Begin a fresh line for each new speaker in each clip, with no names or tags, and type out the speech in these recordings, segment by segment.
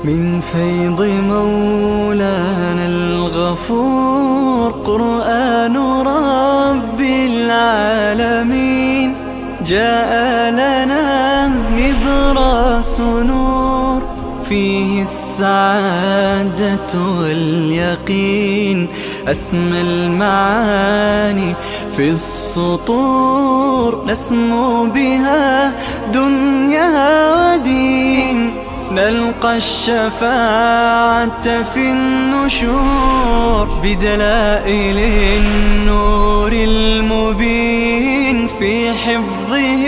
من فيض مولانا الغفور. قرآن رب العالمين جاء لنا نبراس نور، فيه السعادة واليقين، أسمى المعاني في السطور، نسمو بها دنيا ودين، نلقى الشفاعة في النشور، بدلائل النور المبين، في حفظه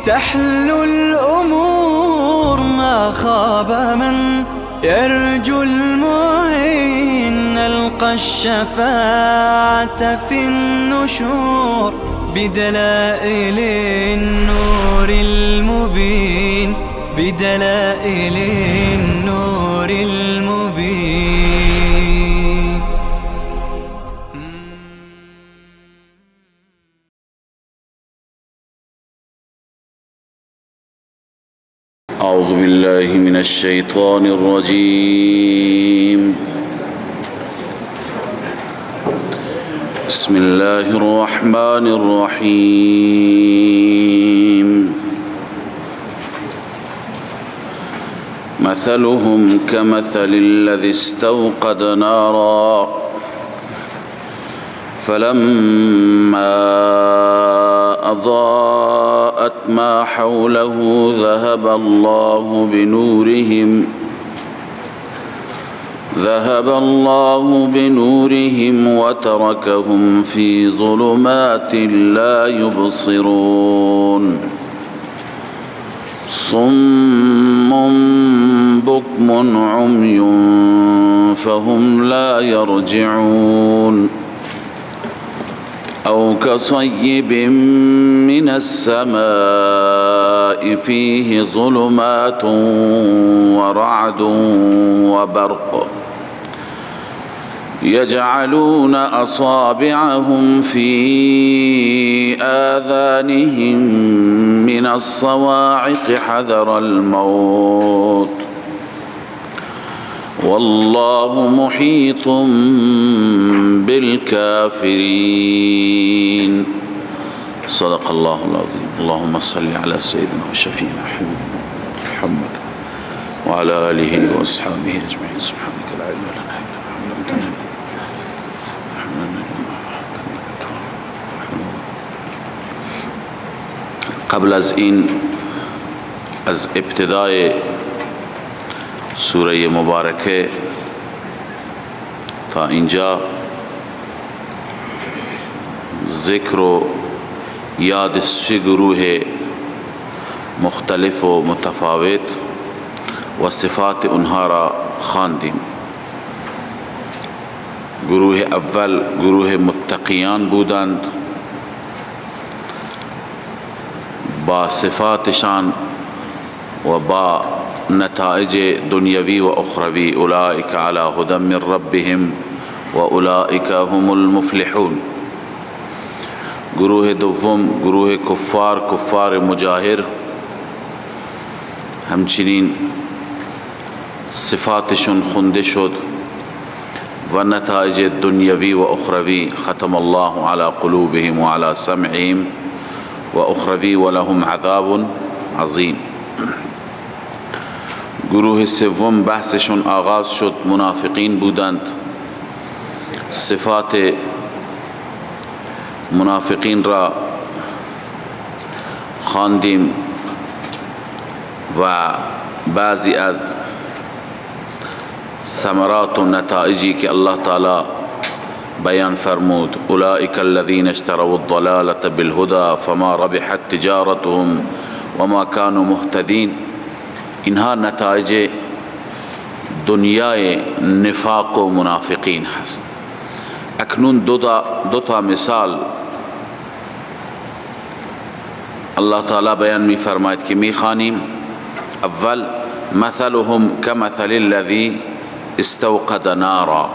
تحلو الأمور، ما خاب من يرجو المعين، نلقى الشفاعة في النشور، بدلائل النور المبين، بدلائل النور المبين.
أعوذ بالله من الشيطان الرجيم. بسم الله الرحمن الرحيم. مثلهم كمثل الذي استوقد نارا فلما أضاءت ما حوله ذهب الله بنورهم وتركهم في ظلمات لا يبصرون. صم بكم عمي فهم لا يرجعون. أو كصيب من السماء فيه ظلمات ورعد وبرق يجعلون أصابعهم في آذانهم من الصواعق حذر الموت، والله محيط بالكافرين. صدق الله العظيم. اللهم صل على سيدنا وشفينا حبيبنا محمد وعلى آله وأصحابه أجمعين. سبحانك لا علم لنا إلا ما علمتنا. قبل از این، از ابتدای سوره مبارکه تا اینجا ذکر و یاد سه گروه مختلف و متفاوت و صفات اونها را خواندیم. گروه اول گروه متقیان بودند با صفاتشان و با نتائج دنیوی و اخروی. اولئک علی هدی من ربهم و اولئک هم المفلحون. گروه دوم گروه کفار، کفار مجاهر، همچنین صفاتشون خونده شد و نتایج دنیوی و اخروی. ختم الله علی قلوبهم و علی سمعهم و اخروی و لهم عذاب عظیم. گروه سوم بحثشون آغاز شد، منافقین بودند. صفات منافقین را خواندیم و بعضی از ثمرات و نتایجی که الله تعالی بیان فرمود. اولئک الذین اشتروا الضلالة بالهدى فما ربحت تجارتهم وما كانوا مهتدین. اینها نتایج دنیای نفاق و منافقین هست. اکنون دو تا مثال الله تعالی بیان می فرماید که می خوانیم. اول، مثلهم كمثل الذي استوقد نارا،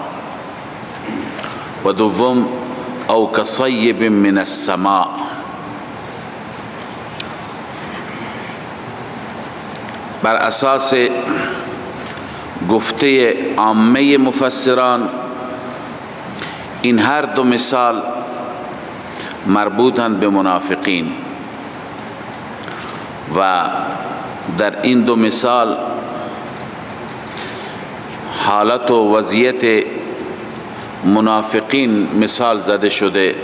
و دوم او كصيب من السماء. بر اساس گفته عامه مفسران این هر دو مثال مربوطند به منافقین و در این دو مثال حالت و وضعیت منافقین مثال زده شده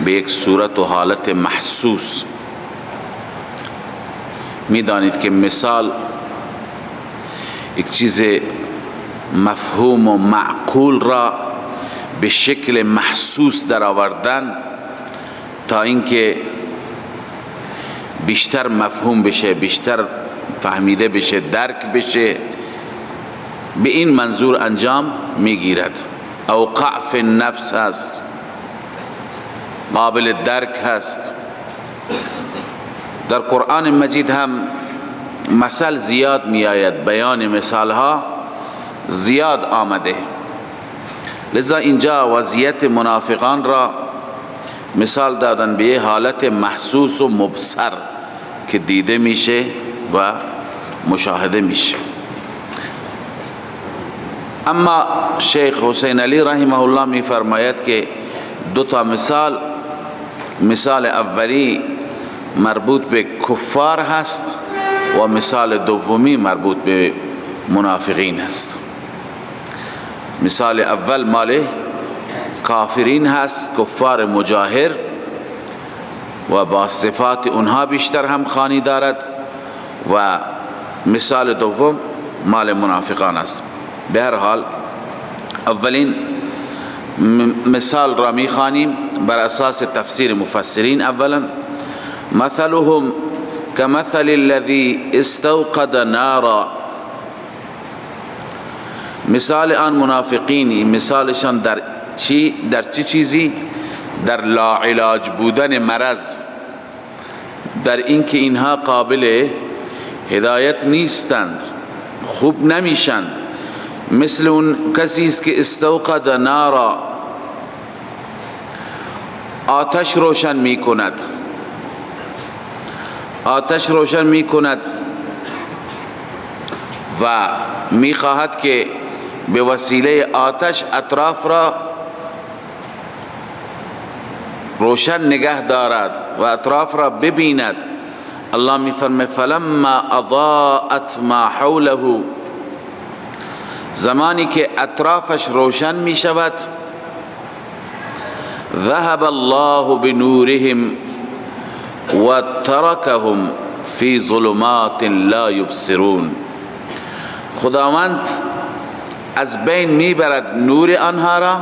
به یک صورت و حالت محسوس. میدانید که مثال یک چیز مفهوم و معقول را به شکل محسوس در آوردن تا اینکه بیشتر مفهوم بشه، بیشتر فهمیده بشه، درک بشه، به این منظور انجام میگیرد. اوقع فی النفس هست، قابل درک هست. در قرآن مجید هم مثل زیاد می آید، بیان مثال ها زیاد آمده، لذا اینجا وضعیت منافقان را مثال دادن به حالت محسوس و مبصر که دیده میشه و مشاهده میشه. اما شیخ حسین علی رحمه الله می فرماید که دو تا مثال، مثال اولی مربوط به کفار هست و مثال دومی مربوط به منافقین هست. مثال اول مال کافرین هست، کفار مجاهر، و با صفات اونها بیشتر هم خوانی دارد، و مثال دوم مال منافقان است. به هر حال اولین مثال را می خوانیم بر اساس تفسیر مفسرین. اولا مثلهم كمثل الذي استوقد نارا، مثال آن منافقینی، مثالشان در چی؟ در چی چیزی؟ در لاعلاج بودن مرض، در اینکه اینها قابل هدایت نیستند، خوب نمیشند. مثل اون کسی است که استوقد نارا، آتش روشن میکند، آتش روشن میکند و میخواهد که به وسیله آتش اطراف را روشن نگه دارد و اطراف را ببیند. الله میفرماید فلما اضاءت ما حوله، زمانی که اطرافش روشن میشود، ذهب الله بنورهم و ترکهم فی ظلمات لا یبصرون، خداوند از بین میبرد نور آنها را،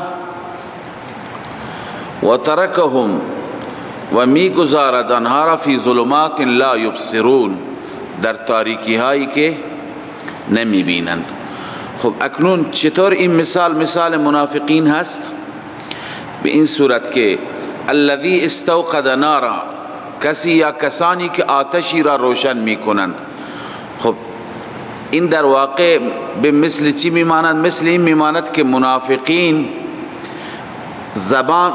و ترکهم و میگذارد آنها را، فی ظلمات لا یبصرون، در تاریکی هایی که نمیبینند. خب اکنون چطور این مثال مثال منافقین هست؟ به این صورت که الذی استوقد نارا، کسی یا کسانی که آتشی را روشن میکنند. خب این در واقع به مثل چی میماند؟ مثل این میماند که منافقین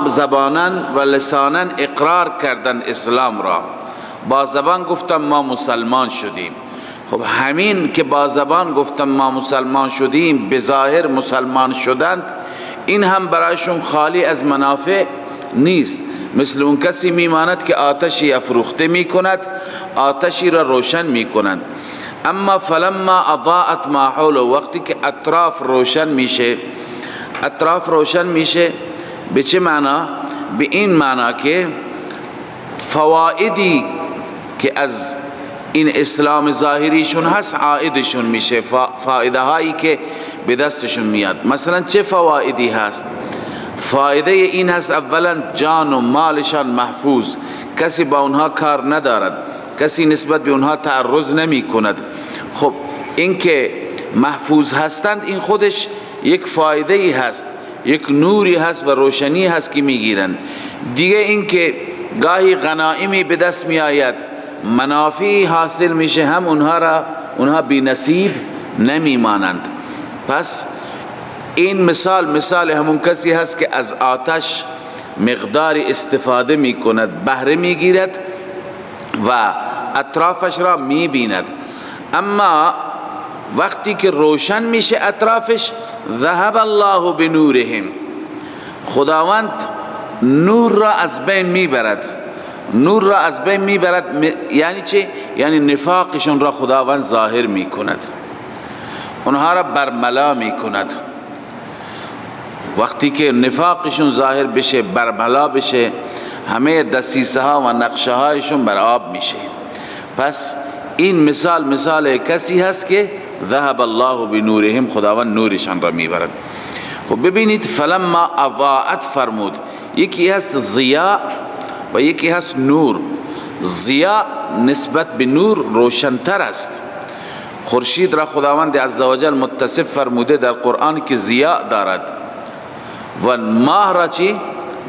زباناً و لساناً اقرار کردند اسلام را، با زبان گفتن ما مسلمان شدیم. خب همین که با زبان گفتن ما مسلمان شدیم، به ظاهر مسلمان شدند، این هم برایشون خالی از منافع نیست. مثل اون کسی میماند که آتشی افروخته میکند، آتشی را روشن میکند. اما فلما اضاءت ما حوله، وقتی که اطراف روشن میشه، اطراف روشن میشه به چه معنا؟ به این معنا که فوائدی که از این اسلام ظاهریشون هست عائدشون میشه، فایده هایی که به دستشون میاد. مثلا چه فوائدی هست؟ فایده این هست اولا جان و مالشان محفوظ، کسی با اونها کار ندارد، کسی نسبت به اونها تعرض نمی کند. خب این که محفوظ هستند این خودش یک فایده ای هست، یک نوری هست و روشنی هست که میگیرند. دیگه این که گاهی غنائمی به دست می آید، منافعی حاصل میشه، هم اونها را اونها بی نصیب نمی مانند. پس این مثال مثال همون کسی هست که از آتش مقدار استفاده می کند، بهره می گیرد و اطرافش را می بیند. اما وقتی که روشن میشه اطرافش، ذهب الله بنورهم، خداوند نور را از بین میبرد. نور را از بین میبرد یعنی چه؟ یعنی نفاقشون را خداوند ظاهر میکند، اونها را برملا میکند. وقتی که نفاقشون ظاهر بشه، برملا بشه، همه دسیسه ها و نقشه هایشون بر آب میشه. پس این مثال، مثال کسی هست که ذهب الله بنورهم، خداوند نورشان را میبرد. خب ببینید فلما اضاءت فرمود، یکی هست ضیاء و یکی هست نور. ضیاء نسبت به نور روشنتر است. خورشید را خداوند عزوجل متصف فرموده در قرآن که ضیاء دارد، و ماه را چی؟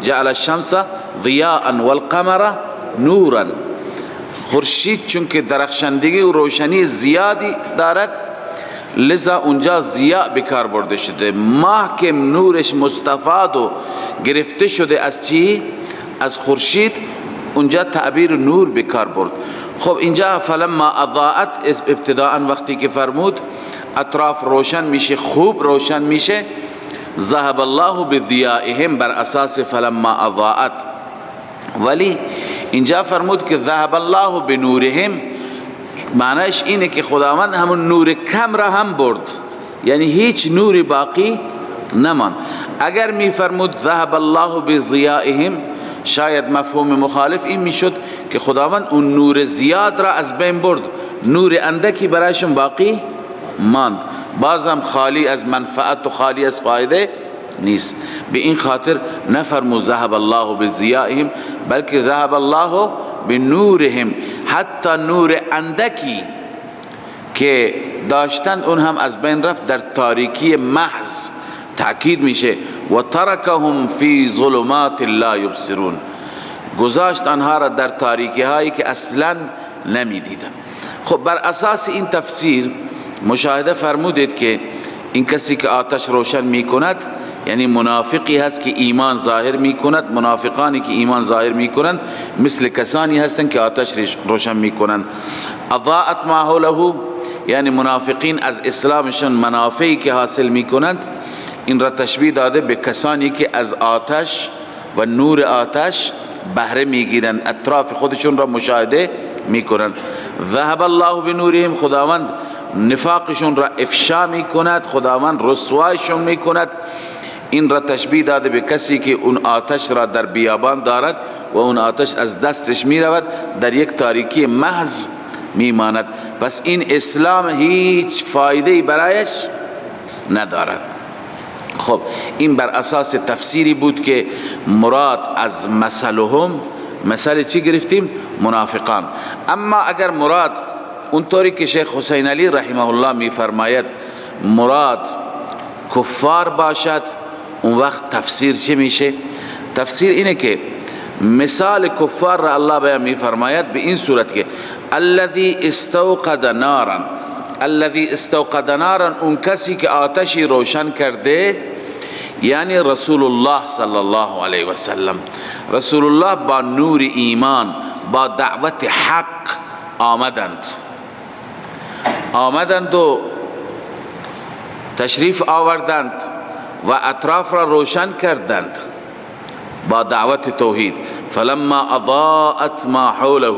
جعل الشمس ضیاء والقمر نورا. خورشید چون که درخشندگی و روشنی زیادی دارد، لذا اونجا ضیاء بکار برده شده. ماه که نورش مستفاد و گرفته شده از چی؟ از خورشید، اونجا تعبیر نور بکار برد. خب اینجا فلما اضاءت ابتداء وقتی که فرمود اطراف روشن میشه، خوب روشن میشه، ذهب الله بضیائهم بر اساس فلما اضاءت. ولی اینجا فرمود که ذهب الله بنورهم، معنیش اینه که خداوند همون نور کم را هم برد، یعنی هیچ نوری باقی نمان. اگر می فرمود ذهب الله بضیائهم، شاید مفهوم مخالف این میشد که خداوند اون نور زیاد را از بین برد، نور اندکی برایشون باقی ماند، بازم خالی از منفعت و خالی از فایده نیست. به این خاطر نفرمود ذهب الله بضیائهم، بلکه ذهب الله بنورهم، حتی نور اندکی که داشتند اون هم از بین رفت، در تاریکی محض. تأکید میشه و ترکهم فی ظلمات لا یبصرون، گذاشت آنها را در تاریکی هایی که اصلا نمیدیدند. خب بر اساس این تفسیر مشاهده فرمودید که این کسی که آتش روشن میکند یعنی منافقی هست که ایمان ظاهر میکند. منافقانی که ایمان ظاهر میکنند مثل کسانی هستند که آتش روشن میکنند. اضاءت ما حوله، یعنی منافقین از اسلامشون منافعی که حاصل میکنند، این را تشبیه داده به کسانی که از آتش و نور آتش بهره میگیرند، اطراف خودشون را مشاهده میکنند. ذهب الله بنورهم، خداوند نفاقشون را افشا میکند، خداوند رسوایشون میکند. این را تشبیه داده به کسی که اون آتش را در بیابان دارد و اون آتش از دستش میرود، در یک تاریکی محض میماند. پس این اسلام هیچ فایده برایش ندارد. خب این بر اساس تفسیری بود که مراد از مثلهم، مثل چی گرفتیم؟ منافقان. اما اگر مراد اونطوری که شیخ حسین علی رحمه الله میفرماید مراد کفار باشد، اون وقت تفسیر چی میشه؟ تفسیر اینه که مثال کفار را الله بیان میفرماید به این صورت که الذی استوقد نارا، الذی استوقد نارا، اون کسی که آتشی روشن کرده، یعنی رسول الله صلی الله علیه و سلم. رسول الله با نور ایمان، با دعوت حق آمدند، آمدند و تشریف آوردند و اطراف را روشن کردند با دعوت توحید. فلما اضاءت ما حوله،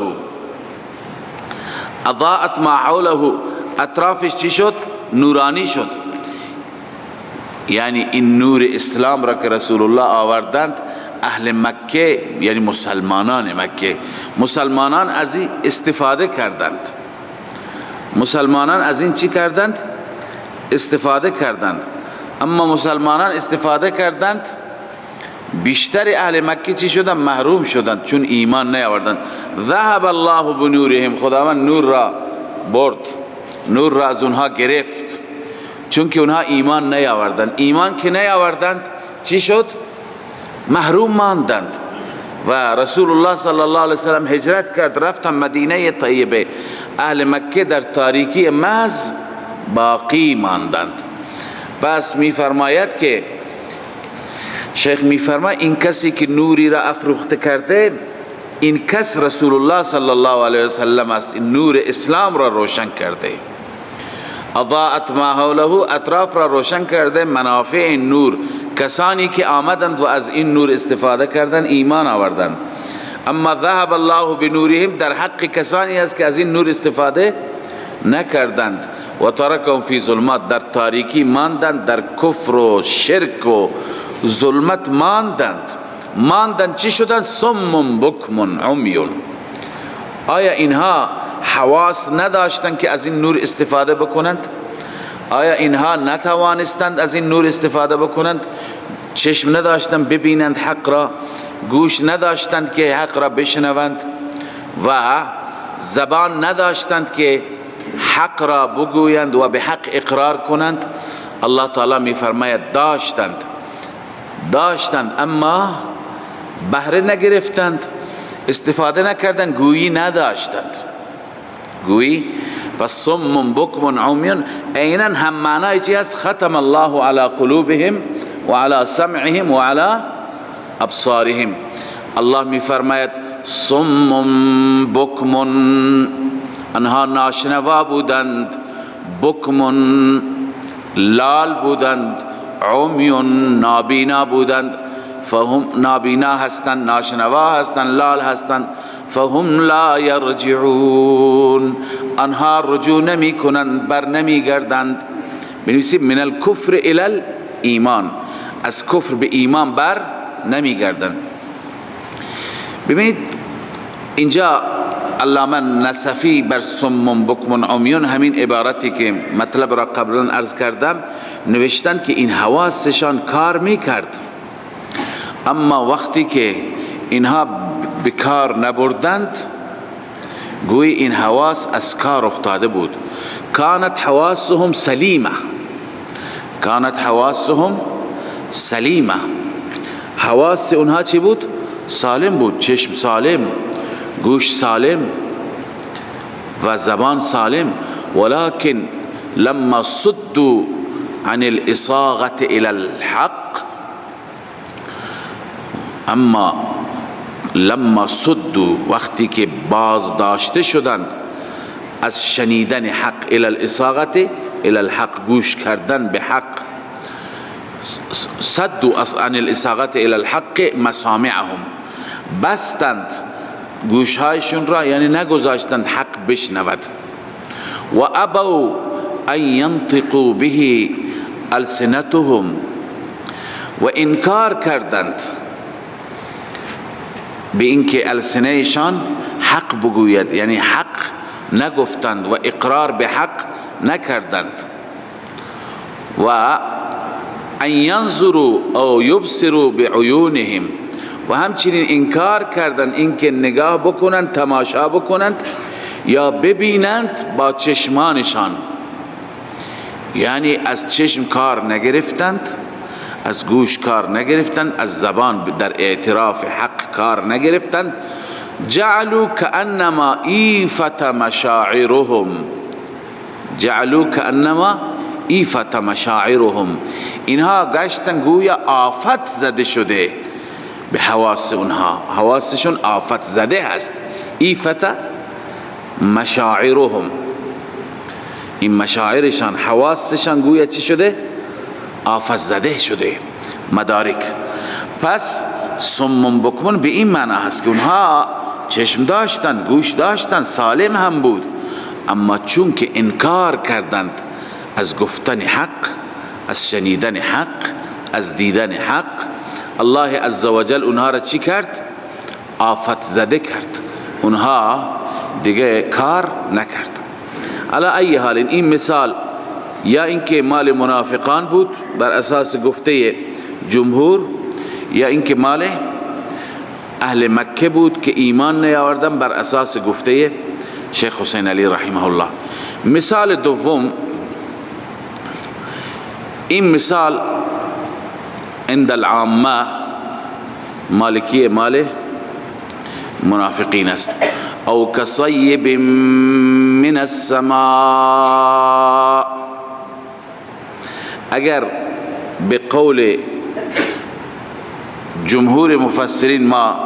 اضاءت ما حوله، اطرافش چی شد؟ نورانی شد. یعنی این نور اسلام را که رسول الله آوردند، اهل مکه یعنی مسلمانان مکه، مسلمانان از این استفاده کردند. مسلمانان از این چی کردند؟ استفاده کردند. اما مسلمانان استفاده کردند، بیشتر اهل مکه چی شدند؟ محروم شدند، چون ایمان نیاوردند. ذهب الله بنورهم، خداوند نور را برد، نور را از اونها گرفت، چون که اونها ایمان نیاوردند. ایمان که نیاوردند چی شد؟ محروم ماندند. و رسول الله صلی الله علیه وسلم هجرت کرد، رفتن مدینه طیبه. اهل مکه در تاریکی محض باقی ماندند. پس می فرماید که شیخ می فرماید این کسی که نوری را افروخته کرده، این کس رسول الله صلی الله علیه وسلم است، این نور اسلام را روشن کرده، اضاءت ما حوله، اطراف را روشن کرده، منافع این نور، کسانی که آمدند و از این نور استفاده کردند ایمان آوردند. اما ذهب الله بنورهم، در حق کسانی است که از این نور استفاده نکردند، و ترکهم فی ظلمات، در تاریکی ماندند، در کفر و شرک و ظلمت ماندند. ماندند چی شدند؟ صم بکم عمی. آیا اینها حواس نداشتند که از این نور استفاده بکنند؟ آیا اینها نتوانستند از این نور استفاده بکنند؟ چشم نداشتند ببینند حق را، گوش نداشتند که حق را بشنوند، و زبان نداشتند که حق را بگویند و به حق اقرار کنند. الله تعالی می فرماید داشتند، داشتند اما بهره نگرفتند، استفاده نکردند، گویی نداشتند. گویی پس صم بکم عمی عینا هم معنای چی هست؟ ختم الله علی قلوبهم و علی سمعهم و علی ابصارهم. الله می فرماید صم بکم، انها ناشنوا بودند، بکم لال بودند، عمی نابینا بودند. فهم نابینا هستند، ناشنوا هستند، لال هستند. فهم لا یرجعون، آنها رجوع نمی کنند، بر نمی گردند. بنویسیم من الکفر الی الایمان، از کفر به ایمان بر نمی گردند. ببینید اینجا علامه نسفی بر صم بکم عمیون همین عبارتی که مطلب را قبلا عرض کردم نوشتند که این حواسشان کار میکرد، اما وقتی که اینها به کار نبردند گویی این حواس از کار افتاده بود. کانت حواسهم سلیمه، کانت حواسهم سلیمه، حواس اونها چی بود؟ سالم بود، چشم سالم، گوش سالم و زبان سالم. ولكن لما صدوا عن الإصاغة إلى الحق، اما لما صدوا وقتی که باز داشته شدند از شنیدن حق، الى الاصاغة الى الحق، گوش کردن به حق، صدوا عن الاصاغة الى الحق مسامعهم، بستند گوشهایشون را، یعنی نگذاشتند حق بشنود. و ابوا ان ينطقوا به السنتهم، و انکار کردند به اینکه السنهشان حق بگوید، یعنی حق نگفتند و اقرار به حق نکردند. و ان ینظروا او یبصروا بعیونهم، و همچنین انکار کردند اینکه نگاه بکنند، تماشا بکنند یا ببینند با چشمانشان، یعنی از چشم کار نگرفتند، از گوش کار نگرفتند، از زبان در اعتراف حق کار نگرفتند. جعلوا كأنما ایفت مشاعرهم، جعلوا كأنما ایفت مشاعرهم، اینها گشتن گویا آفت زده شده به حواس اونها، حواسشون آفت زده هست. ایفت مشاعرهم، این مشاعرشان، حواسشان گویا چی شده؟ آفت زده شده، مدارک. پس صم بکمون به این معنی هست که اونها چشم داشتند، گوش داشتند، سالم هم بود، اما چون که انکار کردند از گفتن حق، از شنیدن حق، از دیدن حق، الله عزوجل اونها را چی کرد؟ آفت زده کرد، اونها دیگه کار نکرد. علی ای حال این مثال یا اینکه مال منافقان بود بر اساس گفته جمهور، یا اینکه مال اهل مکه بود که ایمان نیاوردن بر اساس گفته شیخ حسین علی رحمه الله. مثال دوم، این مثال عند العامه مالکی مال منافقین است. او کصیب من السماء، اگر به قول جمهور مفسرین ما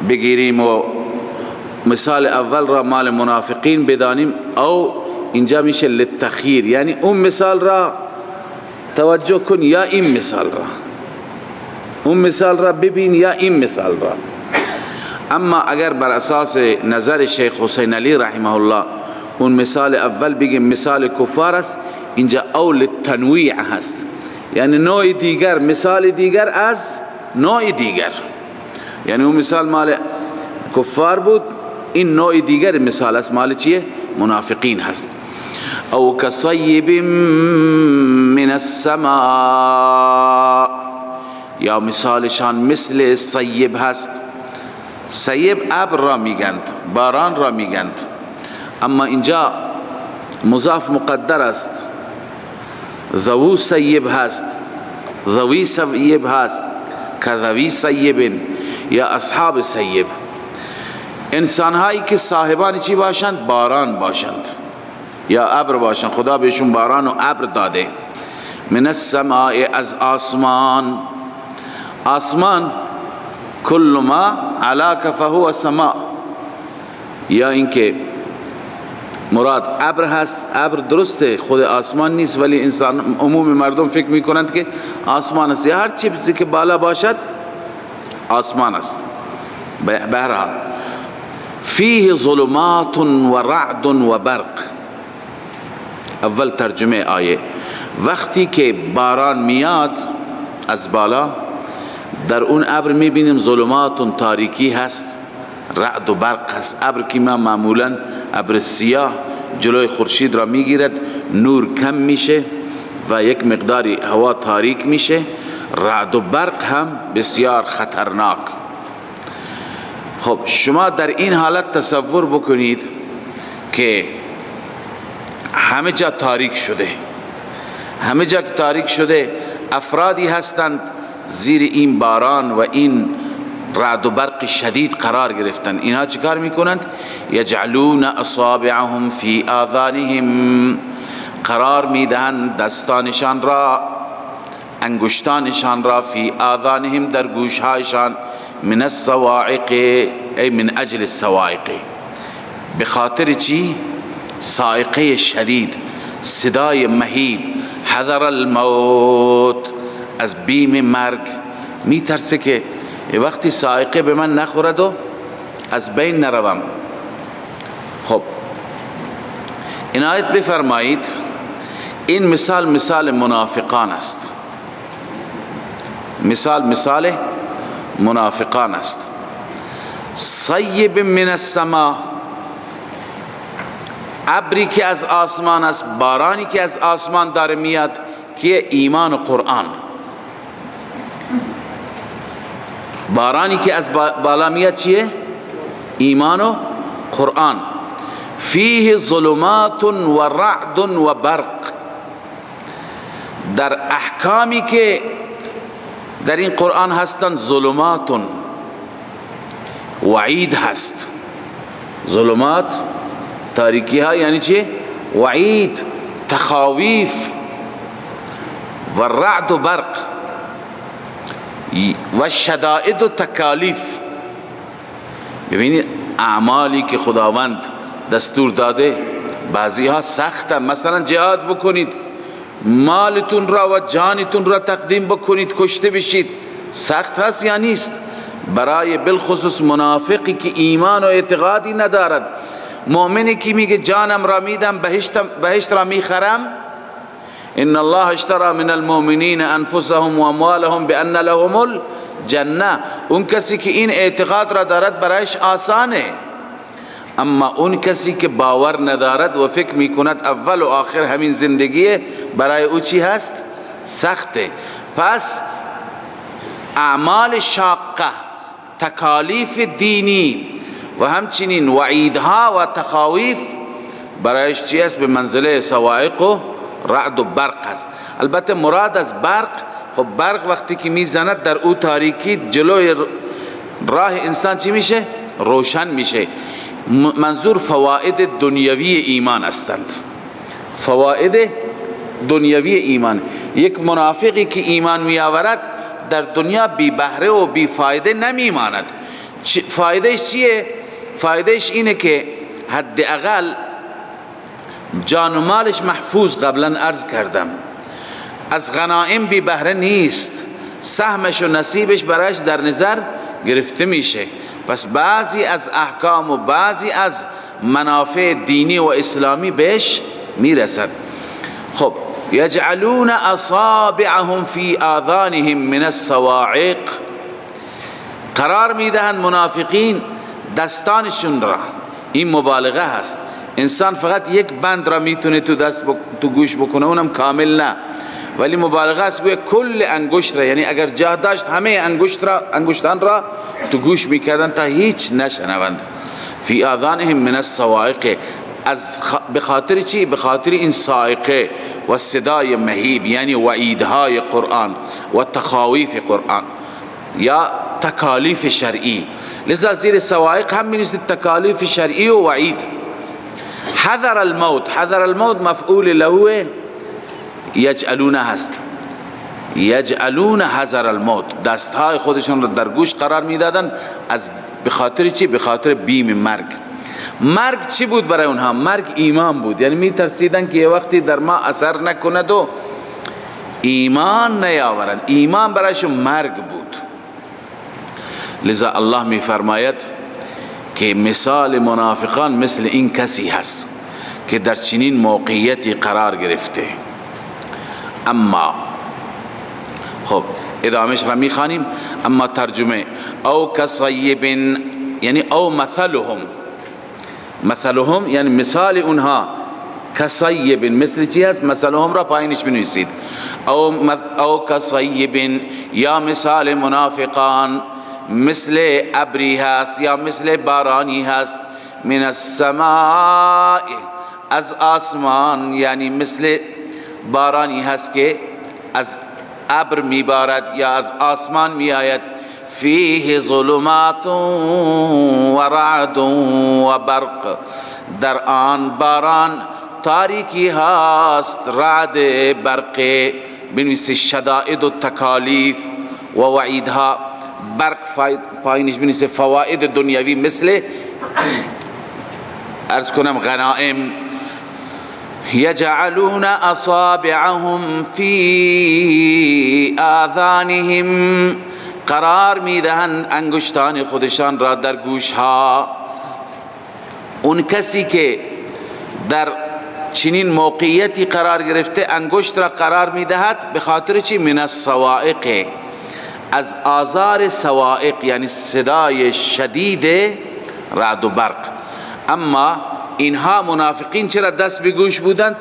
بگیریم و مثال اول را مال منافقین بدانیم، او اینجا میشه للتخییر، یعنی اون مثال را توجه کن یا این مثال را، اون مثال را ببین یا این مثال را. اما اگر بر اساس نظر شیخ حسین علی رحمه الله اون مثال اول بگیم مثال کفار است، اینجا او للتنویع هست، یعنی نوع دیگر، مثال دیگر از نوع دیگر، یعنی اون مثال مال کفار بود، این نوع دیگر مثال است، مال چیه؟ منافقین هست. او کصیب من السماء، یا مثالشان مثل صیب هست. صیب ابر را میگند، باران را میگند، اما اینجا مضاف مقدر است، ذو صیب هست، ذوی صیب هست، کذوی صیب یا اصحاب صیب، انسان هایی که صاحبان چی باشند؟ باران باشند یا ابر باشند، خدا بهشون باران و ابر داده. من السماء، از آسمان، آسمان کل ما علاک فهو سماء، یا اینکه مراد ابر هست، ابر درسته خود آسمان نیست، ولی انسان عموم مردم فکر میکنند که آسمان است، یا هر چیزی که بالا باشد آسمان است. بهرحال فیه ظلمات و رعد و برق. اول ترجمه آیه، وقتی که باران میاد از بالا، در اون ابر میبینیم ظلمات، تاریکی هست، رعد و برق هست. ابر که ما معمولا ابر سیاه جلوی خورشید را میگیرد، نور کم میشه و یک مقداری هوا تاریک میشه. رعد و برق هم بسیار خطرناک. خب شما در این حالت تصور بکنید که همه جا تاریک شده، همه جا تاریک شده، افرادی هستند زیر این باران و این رعد و برق شدید قرار گرفتند. اینها چیکار میکنند؟ یجعلون اصابعهم فی آذانهم، قرار میدهند دستانشان را، انگشتانشان را، فی آذانهم، در گوشهایشان، من الصواعق، ای من اجل الصواعق، به خاطر چی؟ صاعقه شدید، صدای مهیب، حذر الموت، از بیم مرگ میترسه که وقتی صاعقه به من نخورد و از بین نروم. خب عنایت بفرمایید، این مثال مثال منافقان است، مثال مثال منافقان است. صیب من السما، ابری که از آسمان است، بارانی که از آسمان داره میاد، که ایمان و قرآن. بارانی که از بالا میاد چیه؟ ایمان و قرآن. فیه ظلمات و رعد و برق، در احکامی که در این قرآن هستند ظلمات، وعید هست. ظلمات تاریکی ها یعنی چی؟ وعید، تخاویف، و رعد و برق و شدائد و تکالیف. ببینید اعمالی که خداوند دستور داده بعضی ها سخته، مثلا جهاد بکنید، مالتون را و جانتون را تقدیم بکنید، کشته بشید، سخت هست یا نیست؟ برای بالخصوص منافقی که ایمان و اعتقادی ندارد. مؤمنی که میگه جانم را میدم، بهشت را میخرم، ان الله اشترى من المؤمنین انفسهم و اموالهم بان لهم الجنه، اون کسی که این اعتقاد را دارد برایش آسانه. اما اون کسی که باور ندارد و فکر میکند اول و آخر همین زندگیه، برای او چی هست؟ سخته. پس اعمال شاقه، تکالیف دینی و همچنین وعیدها و تخاویف برایش چی است؟ به منزله صواعق و رعد و برق است. البته مراد از برق، خب برق وقتی که میزند در او تاریکی جلوی راه انسان چی میشه؟ روشن میشه. منظور فواید دنیوی ایمان هستند، فواید دنیوی ایمان. یک منافقی که ایمان می آورد در دنیا بی بهره و بی فایده نمی ماند. فایدهش چیه؟ فایدهش اینه که حداقل جان و مالش محفوظ، قبلا عرض کردم، از غنائم بی بهره نیست، سهمش و نصیبش برایش در نظر گرفته میشه. پس بعضی از احکام و بعضی از منافع دینی و اسلامی بهش میرسد. خب یجعلون اصابعهم فی آذانهم من الصواعق، قرار میدهند منافقین دستانشون را. این مبالغه هست، انسان فقط یک بند را میتونه تو دست تو گوش بکنه، اونم کامل نه، ولی مبالغه است، گویا کل انگشت را، یعنی اگر جا داشت همه انگشت را، انگشتان را تو گوش میکردن تا هیچ نشنوند. فی آذانهم من الصواعق، از به خاطر چی؟ به خاطر این صاعقه و صدای مهیب، یعنی وعیدهای قرآن و تخاویف قرآن یا تکالیف شرعی. لذا زیر صواعق هم می‌نویسید تکالیف شرعی و وعید. حذر الموت، حذر الموت مفعول له یجعلون هست، یجعلون حذر الموت، دستهای خودشون رو در گوش قرار میدادن از به خاطر چی؟ به خاطر بیم مرگ. مرگ چی بود برای اونها؟ مرگ ایمان بود، یعنی میترسیدن که یه وقتی در ما اثر نکند و ایمان نیاورند، ایمان برایشون مرگ بود. لذا الله میفرماید که مثال منافقان مثل این کسی هست که در چنین موقعیتی قرار گرفته. اما خب ادامهش را میخوانیم. اما ترجمه او کصیب، یعنی او مثلهم، مثلهم یعنی مثال اونها، کصیب مثل چی هست؟ مثلهم را پایینش بنویسید. او کصیب، یا مثال منافقان مثل ابری هست یا مثل بارانی هست، من السماء، از آسمان، یعنی مثل بارانی هست که از ابر میبارد یا از آسمان میآید. فیه ظلمات و رعد و برق، در آن باران تاریکی هست، رعد، برق، بنویس شدائد و تکالیف و وعیدها. برق پایینش بنویس فواید دنیوی مثل عرض کنم غنائم. یجعلون اصابعهم فی آذانهم، قرار میدهند انگشتان خودشان را در گوشها. اون کسی که در چنین موقعیتی قرار گرفته انگشت را قرار میدهد به خاطر چی؟ من الصواعق، از آزار صواعق، یعنی صدای شدید رعد و برق. اما اینها منافقین چرا دست به گوش بودند؟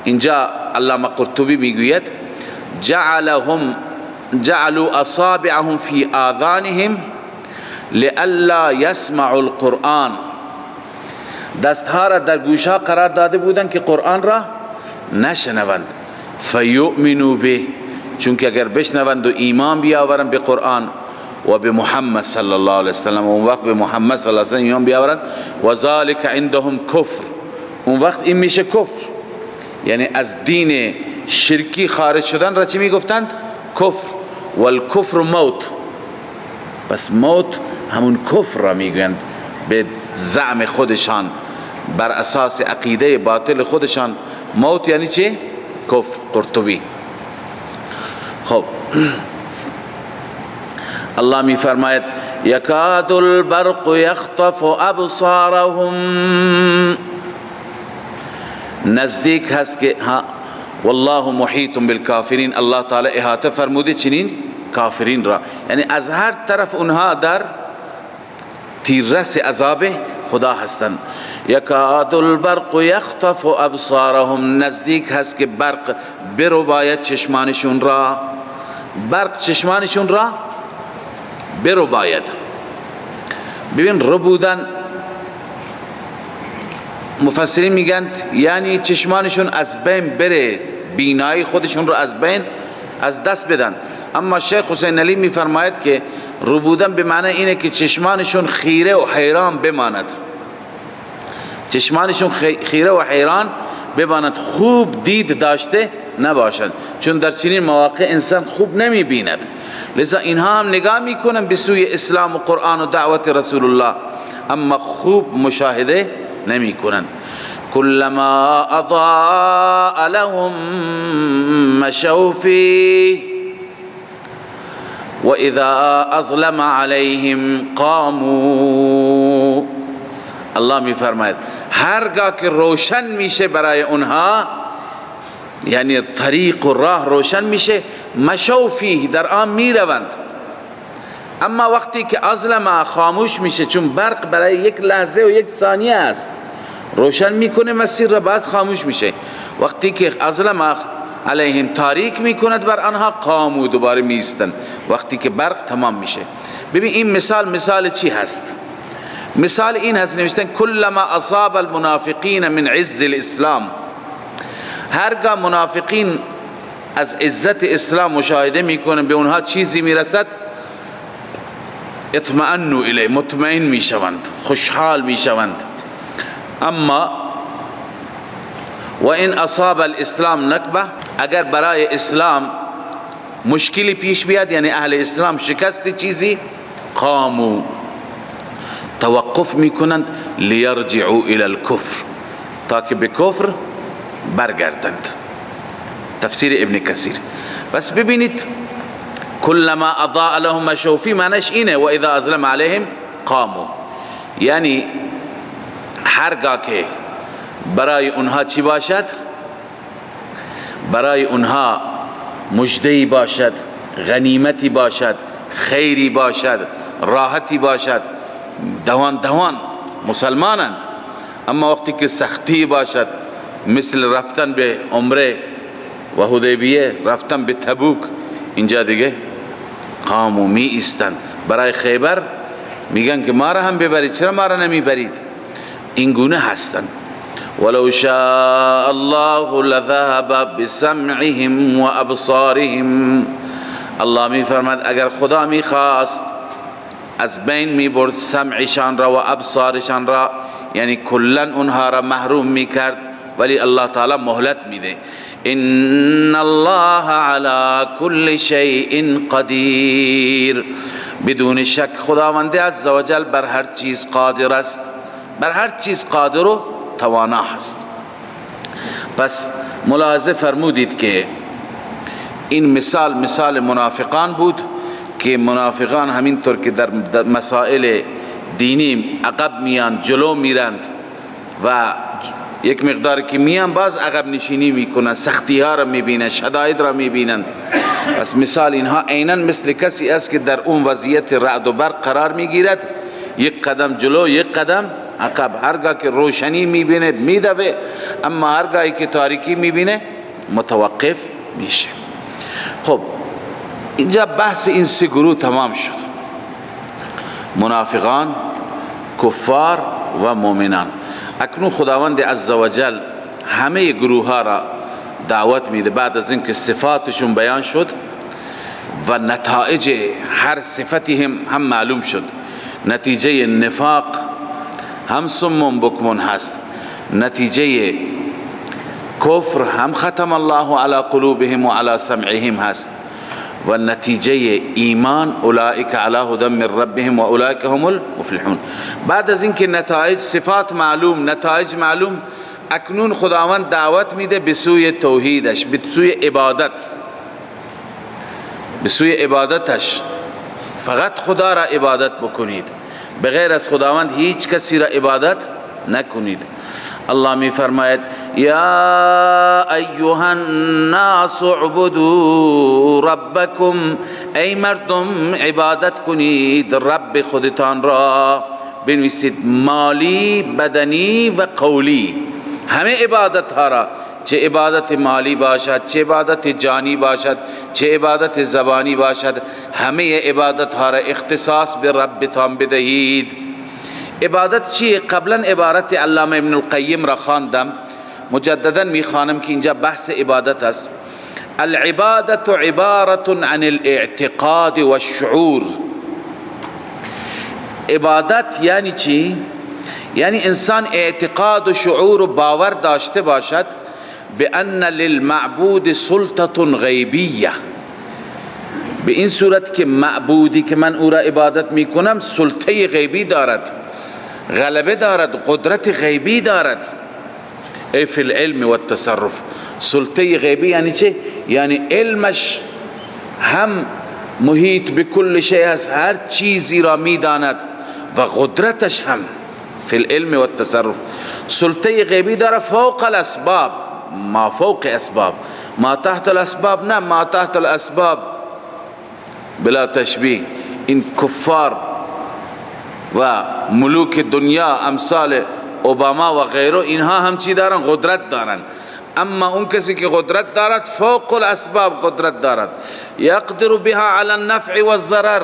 اینجا علامه قرطبی میگوید جعلوا اصابعهم فی آذانهم لئلا یسمعوا القرآن، دستها را در گوشها قرار داده بودند که قرآن را نشنوند. فیؤمنوا به، چون که اگر بشنوند و ایمان بیاورند به قرآن و به محمد صلی الله علیه وسلم، اون وقت به محمد صلی الله علیه وسلم ایمان بیاورند، و ذالک عندهم کفر، اون وقت این میشه کفر، یعنی از دین شرکی خارج شدن را چی میگفتند؟ کفر. والکفر موت، پس موت همون کفر را میگویند به زعم خودشان، بر اساس عقیده باطل خودشان. موت یعنی چی؟ کفر. قرطبی. خب الله می فرماید یکاد البرق یخطف ابصارهم، نزدیک هست که والله محیط بالکافرین، الله تعالی احاطه فرموده چنین کافرین را، یعنی از هر طرف اونها در تیررس عذاب خدا هستند. یکاد البرق یخطف ابصارهم، نزدیک هست که برق برو باید چشمانشون را، برق چشمانشون را برو باید. ببین ربودن مفسرین میگن یعنی چشمانشون از بین بره، بینایی خودشون رو از بین از دست بدن. اما شیخ حسین علی میفرماید که ربودن به معنی اینه که چشمانشون خیره و حیران بماند، چشمانشون خیره و حیران بماند، خوب دید داشته نباشند، چون در چنین مواقع انسان خوب نمی بیند. لذا اینها هم نگاه میکنن به سوی اسلام و قرآن و دعوت رسول الله، اما خوب مشاهده نمی کنند. كلما اضاء لهم مشوا فيه واذا اظلم عليهم قاموا. الله میفرماید هرگاه که روشن میشه برای اونها، یعنی طریق و راه روشن میشه، مشوا فیه، در آن میروند. اما وقتی که اظلم خاموش میشه، چون برق برای یک لحظه و یک ثانیه است، روشن میکنه مسیر را، بعد خاموش میشه. وقتی که اظلم علیهم تاریک میکند بر آنها، قامو، دوباره میستن وقتی که برق تمام میشه. ببین این مثال، مثال چی هست؟ مثال این هست، نوشتن کلما اصاب المنافقین من عز الاسلام، هرگاه منافقین از عزت اسلام مشاهده میکنن، به اونها چیزی میرسد، اطمئنوا الیه، مطمئن میشوند، خوشحال میشوند. اما و این اصاب الاسلام نکبه، اگر برای اسلام مشکلی پیش بیاد، یعنی اهل اسلام شکست چیزی، قاموا، توقف میکنند، لیرجعوا الی الکفر، تا که به کفر برگردند. تفسیر ابن کثیر. بس ببینید کلما اضاء لهم مشوا فیه معنیش اینه، و اذا اظلم علیهم قاموا، یعنی هرگاه که برای اونها چی باشد؟ برای اونها مژده‌ای باشد، غنیمتی باشد، خیری باشد، راحتی باشد، دوان دوان مسلمانند. اما وقتی که سختی باشد، مثل رفتن به عمره و حدیبیه، رفتن به تبوک، اینجا دیگه قامو می ایستند. برای خیبر میگن که ما را هم ببرید، چرا ما را نمیبرید؟ این گونه هستند. ولو شاء الله لذهب بسمعهم و ابصارهم، الله می فرماد اگر خدا می خواست از بین می برد سمعشان را و ابصارشان را، یعنی کلا اونها را محروم می کرد، ولی الله تعالی مهلت میده. ان الله علی كل شیء قدیر، بدون شک خداوند عزوجل بر هر چیز قادر است، بر هر چیز قادر و توانا هست. پس ملاحظه فرمودید که این مثال، مثال منافقان بود که منافقان همینطور که در مسائل دینی عقب میان، جلو میرند و یک مقدار که میان باز عقب نشینی میکنن، سختی ها را میبینن، شدائد را میبینند. پس مثال اینها عینا مثل کسی است که در اون وضعیت رعد و برق قرار میگیرد، یک قدم جلو یک قدم عقب، هرگاه که روشنی میبینه میدوه، اما هرگاهی که تاریکی میبینه متوقف میشه. خب اینجا بحث این سه گروه تمام شد، منافقان، کفار و مؤمنان. اکنون خداوند عزوجل همه گروه ها را دعوت میده، بعد از اینکه صفاتشون بیان شد و نتایج هر صفتی هم معلوم شد. نتیجه نفاق هم صم بکم هست، نتیجه کفر هم ختم الله علی قلوبهم و علی سمعهم هست، و نتیجه ایمان اولئک علی هدی من ربهم و اولئک هم المفلحون. بعد از اینکه نتایج صفات معلوم، نتایج معلوم، اکنون خداوند دعوت میده به سوی توحیدش، به سوی عبادت، به سوی عبادتش. فقط خدا را عبادت بکنید، بغیر از خداوند هیچ کسی را عبادت نکنید. الله می فرماید یا ایها الناس اعبدوا ربکم، ای مردم عبادت کنید رب خودتان را. بنویسید مالی، بدنی و قولی، همه عبادت ها را، چه عبادت مالی باشد، چه عبادت جانی باشد، چه عبادت زبانی باشد، همه عبادت ها را اختصاص به ربتان بدهید. عبادت چیه؟ قبلا عبارت علامه ابن القیم را خواندم، مجددا میخوانم که اینجا بحث عبادت است. العبادت عبارت عن الاعتقاد والشعور. عبادت یعنی چی؟ یعنی انسان اعتقاد و شعور و باور داشته باشد بأن للمعبود سلطة غیبیه، به این صورت که معبودی که من او را عبادت میکنم سلطه غیبی دارد، غلبه دارد، قدرت غیبی دارد. ای فی العلم والتصرف. سلطه غیبی یعنی چه؟ یعنی علمش هم محیط به کل شیء هست، هر چیزی را میداند، و قدرتش هم فی العلم والتصرف. سلطه غیبی داره فوق الاسباب، ما فوق اسباب، ما تحت الاسباب نه، ما تحت الاسباب بلا تشبیه. این کفار و ملوک دنیا امثال اوباما و غیره، اینها هم چی دارن؟ قدرت دارن. اما اون کسی که قدرت دارد فوق الاسباب قدرت دارد، یقدر بها علی النفع والضرر،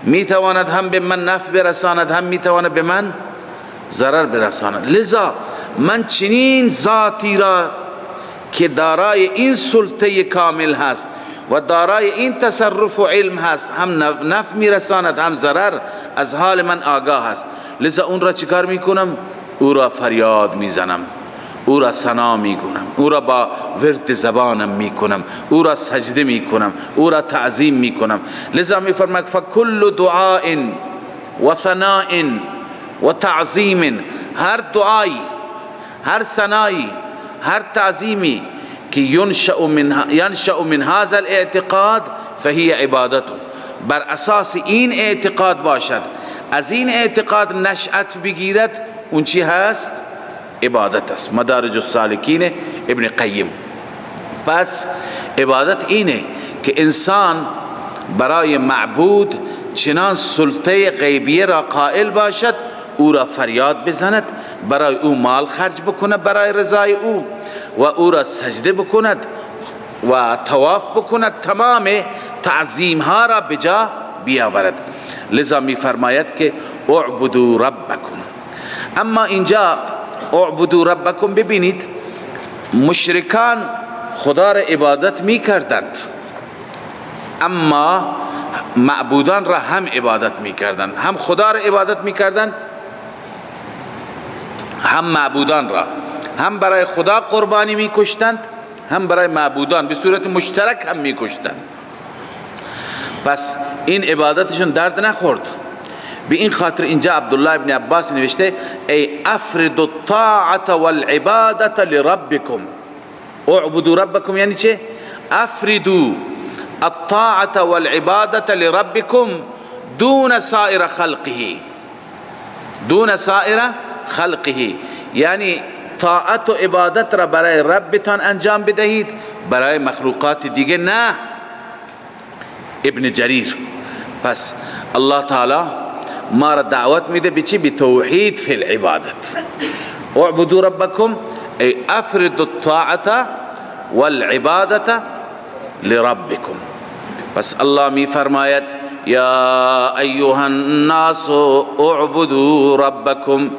میتواند هم به من نفع برساند، هم میتواند به من ضرر برساند. لذا من چنین ذاتی را که دارای این سلطه کامل هست و دارای این تصرف و علم هست، هم نفع میرساند هم ضرر، از حال من آگاه هست، لذا اون را چیکار میکنم؟ او را فریاد میزنم، او را ثنا میکنم، او را با ورد زبانم میکنم، او را سجده میکنم، او را تعظیم میکنم. لذا میفرماید فکل دعاء و ثناء و تعظیم، هر دعایی، هر ثنایی، هر تعظیمی که ینشأ من هذا الاعتقاد فهی عبادت، بر اساس این اعتقاد باشد، از این اعتقاد نشأت بگیرد، اون چی هست؟ عبادت است. مدارج السالکین ابن قیم. پس عبادت اینه که انسان برای معبود چنان سلطه غیبیه را قائل باشد، او را فریاد بزند، برای او مال خرج بکند برای رضای او، و او را سجده بکند و طواف بکند، تمام تعظیم ها را بجا بیاورد. لذا می فرماید که اعبدوا ربکم. اما اینجا اعبدوا ربکم، ببینید مشرکان خدا را عبادت می کردند، اما معبودان را هم عبادت می کردند، هم خدا را عبادت می کردند، هم معبودان را، هم برای خدا قربانی می کشتند، هم برای معبودان به صورت مشترک هم می کشتند. پس این عبادتشون درد نخورد. به این خاطر اینجا عبدالله ابن عباس نوشته ای افرد الطاعة والعبادة لربکم. اعبدوا ربکم یعنی چه؟ افردوا الطاعة والعبادة لربکم دون سائر خلقه، دون سائر خلقه، یعنی طاعت و عبادت را برای ربتان انجام بدهید، برای مخلوقات دیگه نه. ابن جریر. پس الله تعالی ما را دعوت میده به چی؟ به توحید فی العبادت. اعبدوا ربکم ای افرد الطاعة والعبادة لربکم. پس الله می فرماید یا ایها الناس اعبدوا ربکم.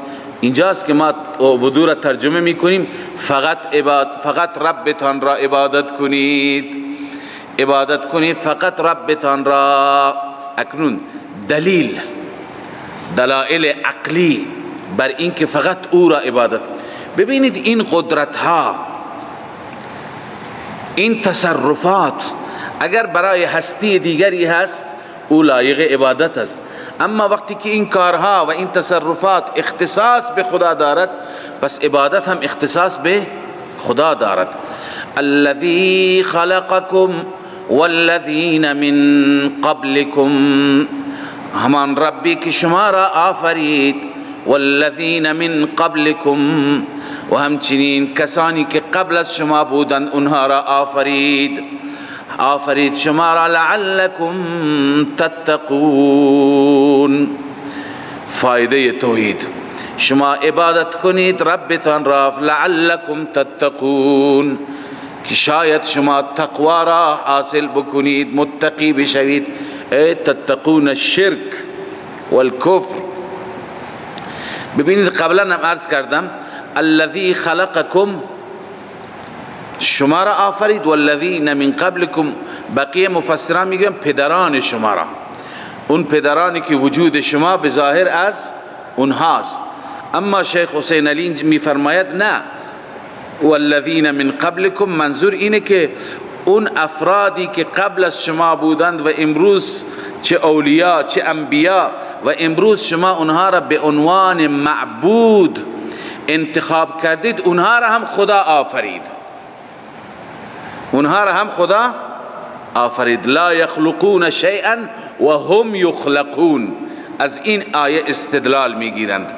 اینجاست که ما اعبدوا را ترجمه میکنیم فقط ربتان را عبادت کنید، عبادت کنید فقط ربتان را. اکنون دلیل، دلائل عقلی بر اینکه فقط او را عبادت. ببینید این قدرت ها، این تصرفات اگر برای هستی دیگری هست او لایق عبادت است، اما وقتی که این کارها و این تصرفات اختصاص به خدا دارد، پس عبادت هم اختصاص به خدا دارد. الذي خلقكم والذین من قبلكم، همان ربی که شما را آفرید، والذین من قبلكم، و همچنین کسانی که قبل از شما بودند اونها را آفرید، آفرید شما را، لعلکم تتقون. فایده توحید، شما عبادت کنید ربتان را، لعلکم تتقون، که شاید شما تقوا را حاصل بکنید، متقی بشوید. ای تتقون الشرک والکفر. ببینید قبلا هم عرض کردم الذی خلقکم، شما را آفرید، والذین من قبلکم، بقیه مفسران میگن پدران شما را، اون پدرانی که وجود شما به ظاهر از اونهاست. اما شیخ حسین علی میفرماید نه، والذین من قبلکم منظور اینه که اون افرادی که قبل از شما بودند و امروز چه اولیا چه انبیا، و امروز شما اونها را به عنوان معبود انتخاب کردید اونها را هم خدا آفرید، اونها را هم خدا آفرید. لا یخلقون شیئا و هم یخلقون. از این آیه استدلال میگیرند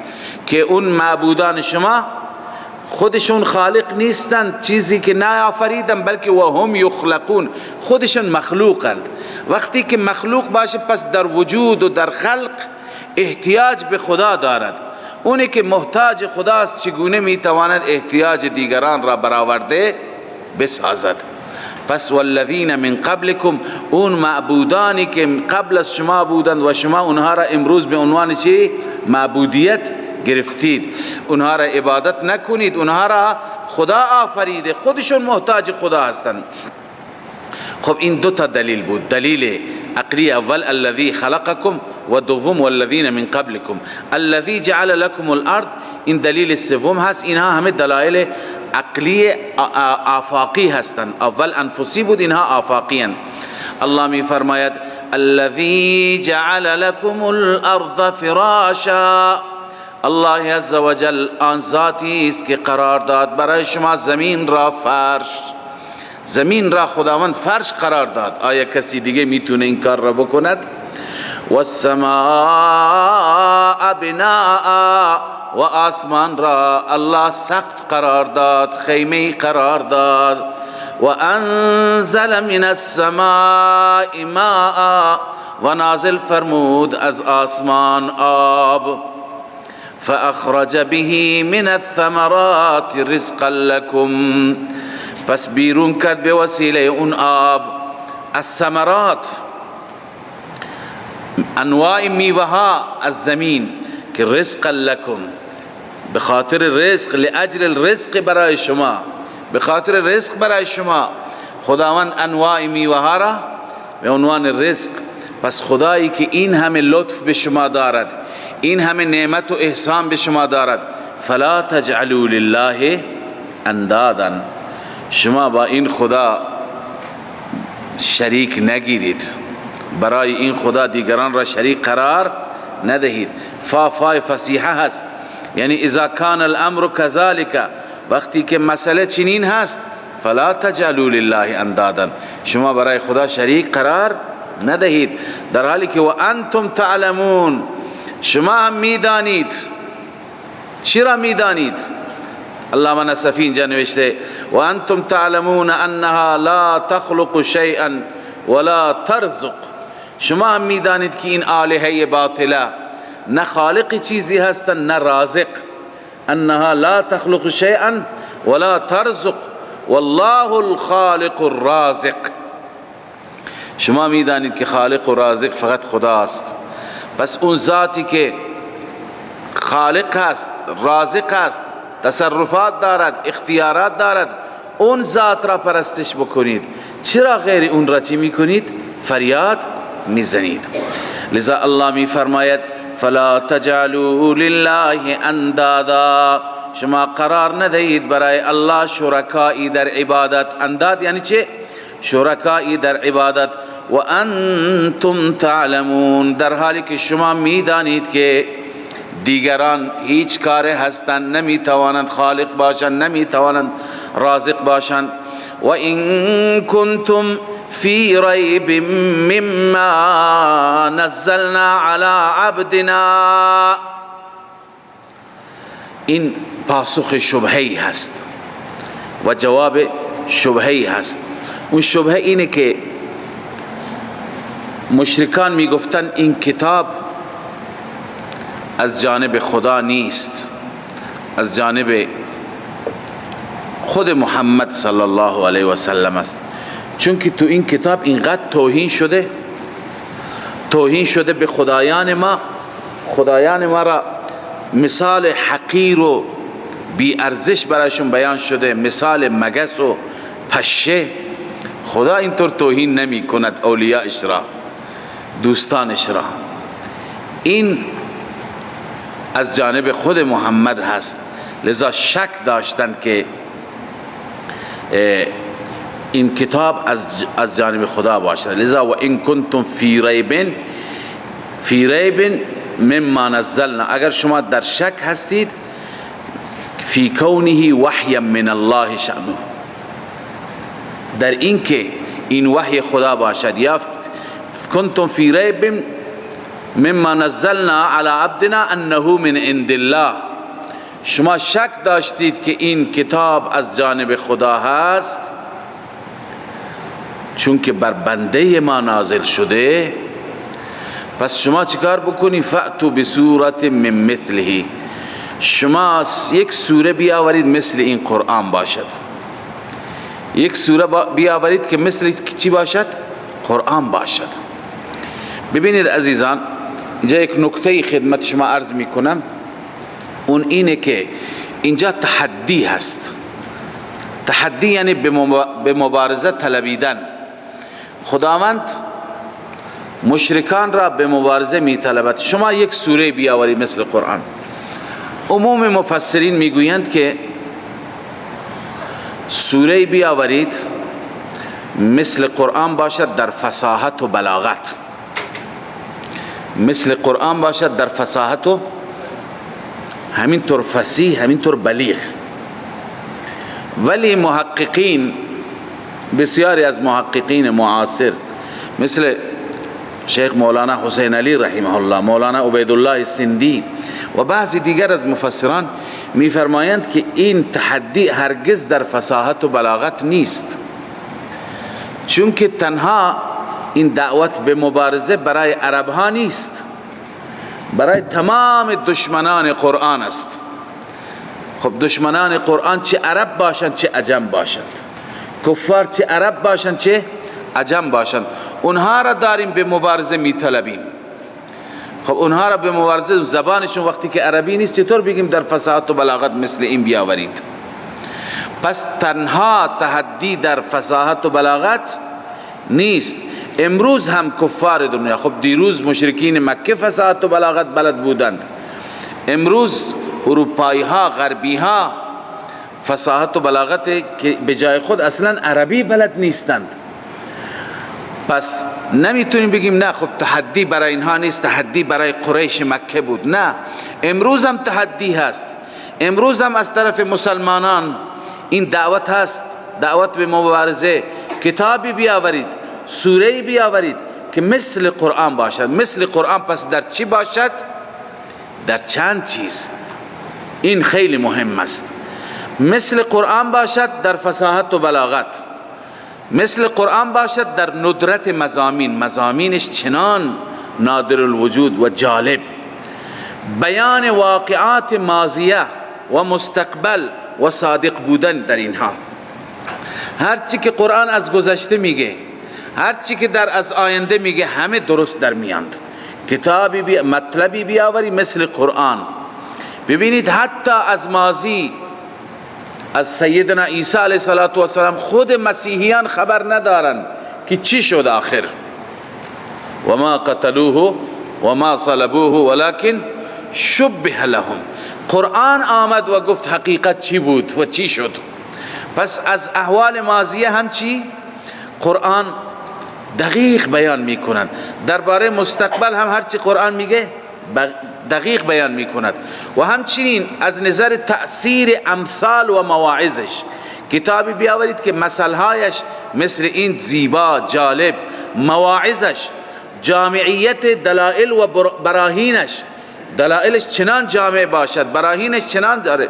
که اون معبودان شما خودشون خالق نیستند، چیزی که نیافریدن، بلکه و هم یخلقون، خودشون مخلوقند. وقتی که مخلوق باشه پس در وجود و در خلق احتیاج به خدا دارد. اونی که محتاج خداست چگونه میتواند احتیاج دیگران را برآورده بسازد؟ پس والذین من قبلکم، اون معبودانی که قبل از شما بودند و شما اونها را امروز به عنوان چی؟ معبودیت گرفتید، اونها را عبادت نکنید، اونها را خدا آفریده، خودشون محتاج خدا هستند. خب این دو تا دلیل بود، دلیل عقلی اول الذی خلقکم و دوم والذین من قبلکم. الذی جعل لکم الارض، این دلیل سوم هست. اینها همه دلایل عقلی آفاقی هستند. اول انفسی بود، اینها آفاقی هستند. الله می فرماید الذی جعل لکم الارض فراشا، الله عز وجل آن ذاتی است که قرار داد برای شما زمین را فرش. زمین را خداوند فرش قرار داد. آیا کسی دیگه میتونه این کار را بکند؟ والسماء بناء، و آسمان را الله سقف قرار داد، خیمه قرار داد. و انزل من السماء ماء، و نازل فرمود از آسمان آب. فاخرج به من الثمرات رزقا لكم، پس بیرون کرد به وسیله اون آب الثمرات، انواع میوه ها از زمین، که رزقا لکم، به خاطر رزق، لاجل الرزق برای شما، به خاطر رزق برای شما خداوند انواع میوه ها را به عنوان رزق. پس خدایی که این همه لطف به شما دارد، این همه نعمت و احسان به شما دارد، فلا تجعلوا لله اندادا، شما با این خدا شریک نگیرید، برای این خدا دیگران را شریک قرار ندهید. فا فای فصیحه هست، یعنی اذا کان الامر كذلك، وقتی که مسئله چنین هست، فلا تجعلوا لله اندادا، شما برای خدا شریک قرار ندهید، در حالی که و انتم تعلمون، شما هم میدانید. چرا میدانید؟ علامه نصفی اینجا نوشته و انتم تعلمون انها لا تخلق شیئا ولا ترزق، شما هم میدانید که این آلهه باطله نه خالق چیزی هستن نه رازق. انها لا تخلق شیئا ولا ترزق والله الخالق الرازق، شما میدانید که خالق و رازق فقط خداست. پس اون ذاتی که خالق هست، رازق هست، تصرفات دارد، اختیارات دارد، اون ذات را پرستش بکنید. چرا غیر اون را چی میکنید؟ فریاد میزنید. لذا الله می فرماید فلا تجعلوا لله اندادا، شما قرار ندهید برای الله شرکایی در عبادت. انداد یعنی چه؟ شرکایی در عبادت. و انتم تعلمون، در حالی که شما میدانید که دیگران هیچ کاره هستند، نمیتوانند خالق باشند، نمیتوانند رازق باشند. و این کنتم فی ریب مما نزلنا علی عبدنا، این پاسخ شبهی هست و جواب شبهی هست. اون شبهه اینه که مشرکان میگفتن این کتاب از جانب خدا نیست، از جانب خود محمد صلی الله علیه و سلم است، چون که تو این کتاب اینقدر توهین شده، توهین شده به خدایان ما، خدایان ما را مثال حقیر و بی ارزش برایشون بیان شده، مثال مگس و پشه. خدا اینطور توهین نمی کند اولیاءش را، دوستانش را. این از جانب خود محمد هست، لذا شک داشتند که این کتاب از جانب خدا باشد. لذا و این کنتم فی ریب، فی ریب مما نزلنا، اگر شما در شک هستید، فی کونه وحیا من الله شأنه، در اینکه این وحی خدا باشد، یا کنتم فی ریب مما نزلنا علی عبدنا انه من عند الله، شما شک داشتید که این کتاب از جانب خدا هست چون که بر بنده ما نازل شده، پس شما چیکار بکنی؟ فأتوا بسورة من مثله، شما یک سوره بیاورید مثل این قرآن باشد، یک سوره بیاورید که مثل چی باشد؟ قرآن باشد. ببینید عزیزان، اینجا یک نکته خدمت شما عرض میکنم، اون اینه که اینجا تحدی هست. تحدی یعنی به مبارزه طلبیدن. خداوند مشرکان را به مبارزه میطلبد، شما یک سوره بیاورید مثل قرآن. عموم مفسرین میگویند که سوره بیاورید مثل قرآن باشد در فصاحت و بلاغت، مثل قرآن باشد در فصاحت و همینطور فصیح، همینطور بلیغ. ولی محققین، بسیاری از محققین معاصر مثل شیخ مولانا حسین علی رحمه الله، مولانا عبیدالله سندی و بعضی دیگر از مفسران میفرمایند که این تحدی هرگز در فصاحت و بلاغت نیست، چون که تنها این دعوت به مبارزه برای عربها نیست، برای تمام دشمنان قرآن است. خب دشمنان قرآن چه عرب باشند چه عجم باشند، کفار چه عرب باشند چه عجم باشند، اونها را داریم به مبارزه میطلبیم. خب اونها را به مبارزه، زبانشون وقتی که عربی نیست چطور بگیم در فصاحت و بلاغت مثل این بیاورید؟ پس تنها تحدی در فصاحت و بلاغت نیست. امروز هم کفار دنیا، خب دیروز مشرکین مکه فصاحت و بلاغت بلد بودند، امروز اروپایی ها، غربی ها فصاحت و بلاغت که به جای خود اصلا عربی بلد نیستند. پس نمیتونیم بگیم نه خب تحدی برای اینها نیست، تحدی برای قریش مکه بود. نه، امروز هم تحدی هست، امروز هم از طرف مسلمانان این دعوت هست، دعوت به مبارزه. کتابی بیاورید، سوره بیاورید که مثل قرآن باشد. مثل قرآن پس در چی باشد؟ در چند چیز، این خیلی مهم است. مثل قرآن باشد در فصاحت و بلاغت، مثل قرآن باشد در ندرت مضامین، مضامینش چنان نادر الوجود و جالب، بیان واقعات ماضیه و مستقبل و صادق بودن در اینها. هرچی که قرآن از گذشته میگه، هرچی که در از آینده میگه، همه درست در میاند. کتابی مطلبی بیاوری مثل قرآن. ببینید حتی از ماضی، از سیدنا عیسی علیه السلام خود مسیحیان خبر ندارند که چی شد آخر. و ما قتلوه و ما صلبوه ولكن شبه لهم. قرآن آمد و گفت حقیقت چی بود و چی شد. پس از احوال ماضیه هم چی؟ قرآن دقیق بیان میکنند. درباره مستقبل هم هرچی قرآن میگه دقیق بیان میکند. و همچنین از نظر تأثیر امثال و مواعظش، کتابی بیاورید که مثلهایش مثل این زیبا جالب، مواعظش، جامعیت دلائل و براهینش، دلائلش چنان جامع باشد، براهینش چنان داره،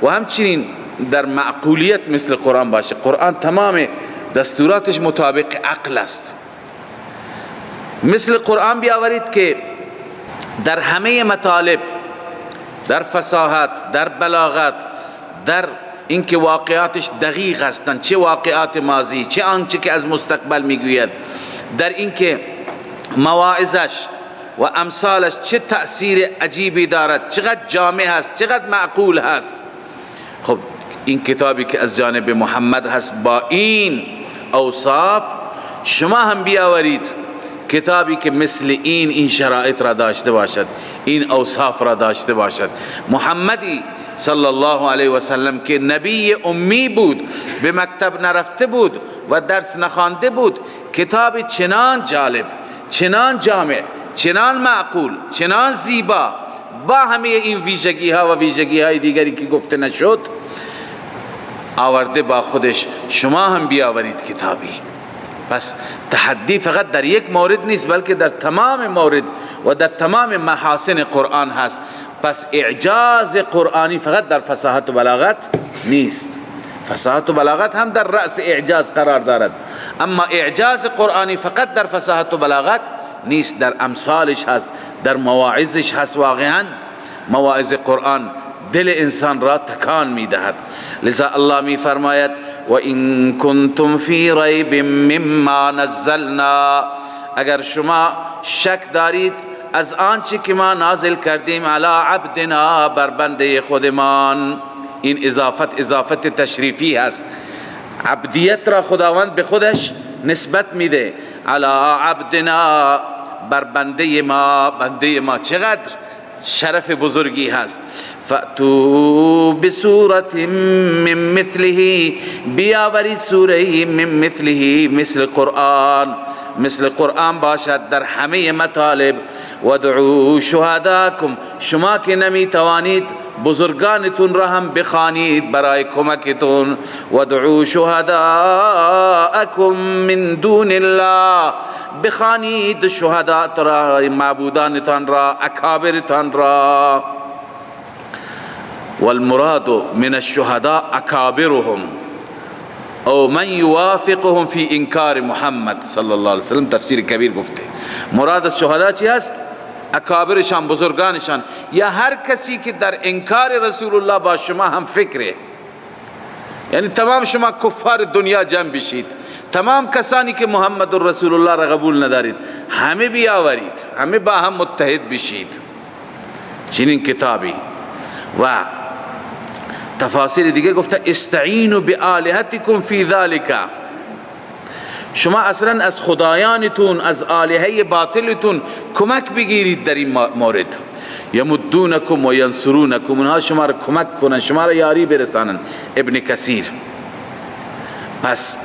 و همچنین در معقولیت مثل قرآن باشه. قرآن تمام دستوراتش مطابق عقل است. مثل قرآن بیاورید که در همه مطالب، در فصاحت، در بلاغت، در اینکه واقعاتش دقیق هستند، چه واقعات ماضی چه آنچه که از مستقبل میگوید، در اینکه مواعظش و امثالش چه تأثیر عجیبی دارد، چقدر جامع هست، چقدر معقول هست. خب این کتابی که از جانب محمد هست با این اوصاف، شما هم بیاورید کتابی که مثل این شرایط را داشته باشد، این اوصاف را داشته باشد. محمدی صلی الله علیه و سلم که نبی امی بود، به مکتب نرفته بود و درس نخوانده بود، کتاب چنان جالب، چنان جامع، چنان معقول، چنان زیبا با همه این ویژگی ها و ویژگی های دیگری که گفته نشد آورده با خودش، شما هم بیاورید کتابی. پس تحدی فقط در یک مورد نیست، بلکه در تمام مورد و در تمام محاسن قرآن هست. پس اعجاز قرآنی فقط در فصاحت و بلاغت نیست، فصاحت و بلاغت هم در رأس اعجاز قرار دارد، اما اعجاز قرآنی فقط در فصاحت و بلاغت نیست، در امثالش هست، در مواعظش هست. واقعا مواعظ قرآن دل انسان را تکان میدهد. لذا الله می فرماید و این کنتم فی ریب مما نزلنا، اگر شما شک دارید از آنچه که ما نازل کردیم علی عبدنا، بر بنده خودمان. این اضافت اضافت تشریفی هست، عبدیت را خداوند به خودش نسبت میده. علی عبدنا، بر بنده ما. بنده ما چقدر شرف بزرگی هست. فأتوا بسورة من مثله، بیاورید سوره من مثله، مثل قرآن، مثل قرآن باشد در همه مطالب. ودعوا شهداکم، شما که نمی توانید بزرگانتون را هم بخوانید برای کمکتون. ودعوا شهداءکم من دون الله، بخوانید شهداء را، معبودانتان را، اکابرتان را. والمراد من الشهداء اکابرهم او من یوافقهم فی انکار محمد صلی الله علیه وسلم. تفسیر کبیر گفته مراد از شهدا چی هست؟ اکابرشان، بزرگانشان، یا هر کسی که در انکار رسول الله با شما هم فکره. یعنی تمام شما کفار دنیا جمع بشید، تمام کسانی که محمد رسول الله را قبول ندارید همه بیاورید، همه با هم متحد بشید چنین کتابی. و تفاصیل دیگه گفته استعینوا بآلهتکم فی ذلک، شما اصلا از خدایانتون، از آلهه باطلتون کمک بگیرید در این مورد. یمدونکم و ینصرونکم، اونها شما را کمک کنن، شما را یاری برسانن. ابن کثیر. پس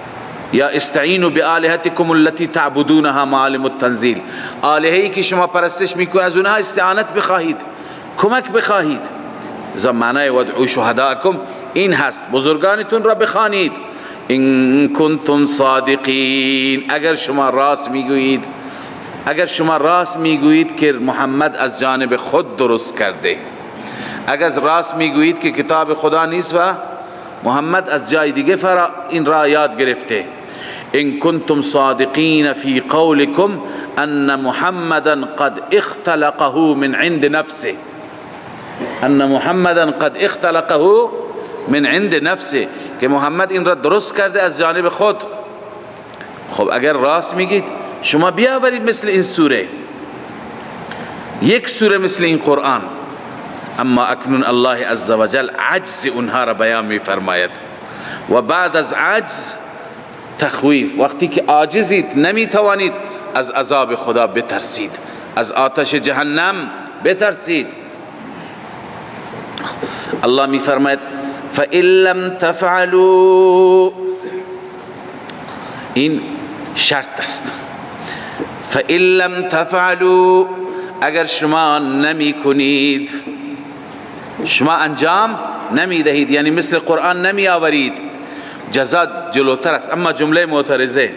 یا استعینوا بآلهتکم التي تعبدونها، معالم التنزیل، آلهه‌ای که شما پرستش میکنید از اونها استعانت بخواهید، کمک بخواهید. معنای ودعوا شهداءکم این هست، بزرگانتون را بخوانید. ان کنتم صادقین، اگر شما راست میگویید، اگر شما راست میگویید که محمد از جانب خود درست کرده، اگر راست میگویید که کتاب خدا نیست و محمد از جای دیگه این را یاد گرفته. ان کنتم صادقین فی قولکم ان محمدا قد اختلقه من عند نفسه، ان محمدا قد اختلقه من عند نفسه، که محمد این را درست کرده از جانب خود. خب اگر راست میگید شما بیاورید مثل این سوره، یک سوره مثل این قرآن. اما اکنون الله عزوجل عجز اونها را بیان میفرماید و بعد از عجز تخویف. وقتی که عاجزید نمیتوانید از عذاب خدا بترسید، از آتش جهنم بترسید. الله میفرماید فَإِن لَمْ تَفْعَلُوا، این شرط است. فَإِن لَمْ تَفْعَلُوا، اگر شما نمی کنید، شما انجام نمی دهید، یعنی مثل قرآن نمی آورید، جزا جلوتر است. اما جمله معترضه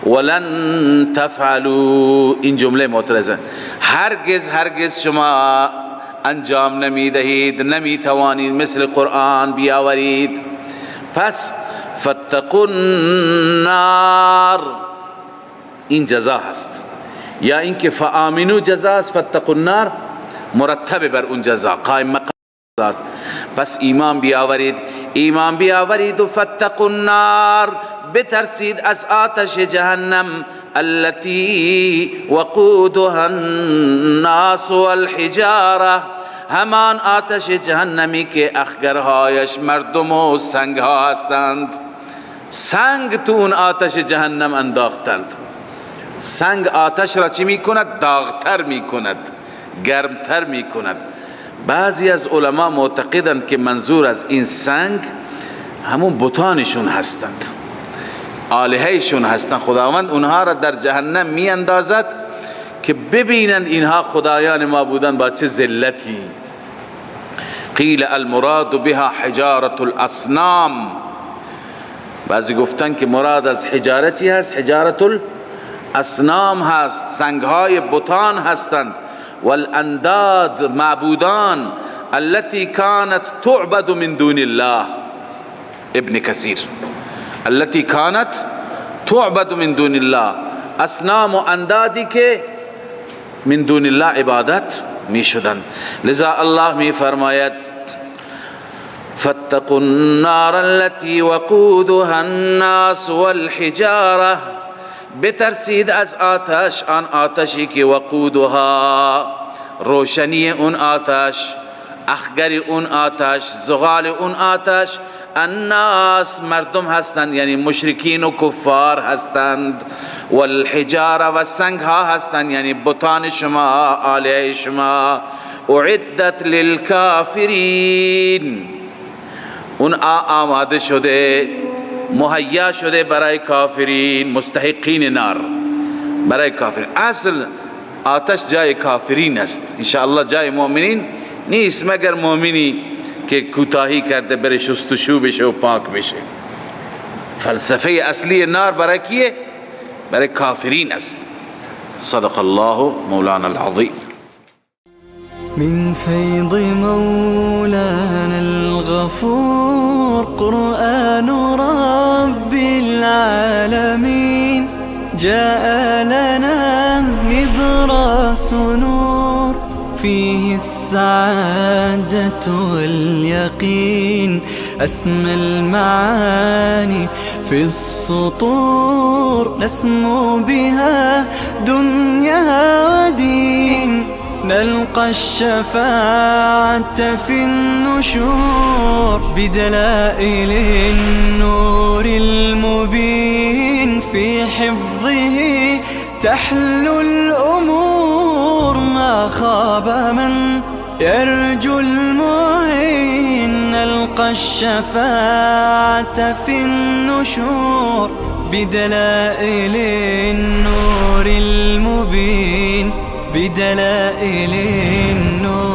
ولن تفعلوا، این جمله معترضه، هرگز هرگز شما انجام نمی دهید، نمی توانید مثل قرآن بیاورید. پس فاتقوا النار، این جزا هست. یا اینکه فآمنو جزا است، فاتقوا النار مرتب بر اون جزا، قائم مقام است. پس ایمان بیاورید، ایمان بیاورید و فاتقوا النار، بترسید از آتش جهنم، التي وقودها الناس والحجاره، همان آتش جهنمی که اخگرهایش مردم و سنگ ها هستند. سنگ تو اون آتش جهنم انداختند. سنگ آتش را چی میکند؟ داغتر میکند، گرمتر میکند. بعضی از علما معتقدند که منظور از این سنگ همون بتانشون هستند، آلههشون هستند. خداوند اونها را در جهنم می اندازد که ببینند اینها خدایان ما بودند با چه ذلتی. قیل المراد بها حجارة الاصنام، بعضی گفتن که مراد از حجاره چی هست؟ حجارة الاصنام هست، سنگهای بتان هستند. والانداد، معبودان، التي كانت تعبد من دون الله، ابن کثیر، التي كانت تعبد من دون الله، اصنام و اندادی که من دون الله عبادت می شدند. لذا الله می فرماید فاتقوا النار التي وقودها الناس والحجاره، بترسید از آتش، آن آتشی که وقودها، روشنی اون آتش، اخگر اون آتش، زغال اون آتش، الناس مردم هستند، یعنی مشرکین و کفار هستند، والحجاره و سنگ ها هستند، یعنی بتان شما، آلهه شما. اعدت للکافرین، اون آماده شده، مهیا شده برای کافرین، مستحقین نار، برای کافرین. اصل آتش جای کافرین است، انشاءالله جای مؤمنین نیست، مگر مؤمنی که کوتاهی کرده بره شستشو بشه و پاک بشه. فلسفه اصلی نار برای کیه؟ برای کافرین است. صدق الله مولانا العظیم.
من فیض مولانا الغفور قرآن رب العالمین جاء لنا نبراس نور فيه السعادة واليقين أسمى المعاني في السطور نسمو بها دنيا ودين نلقى الشفاعة في النشور بدلائل النور المبين في حفظه تحلو الأمور ما خاب من يرجو المعين نلقى الشفاعة في النشور بدلائل النور المبين بدلائل النور.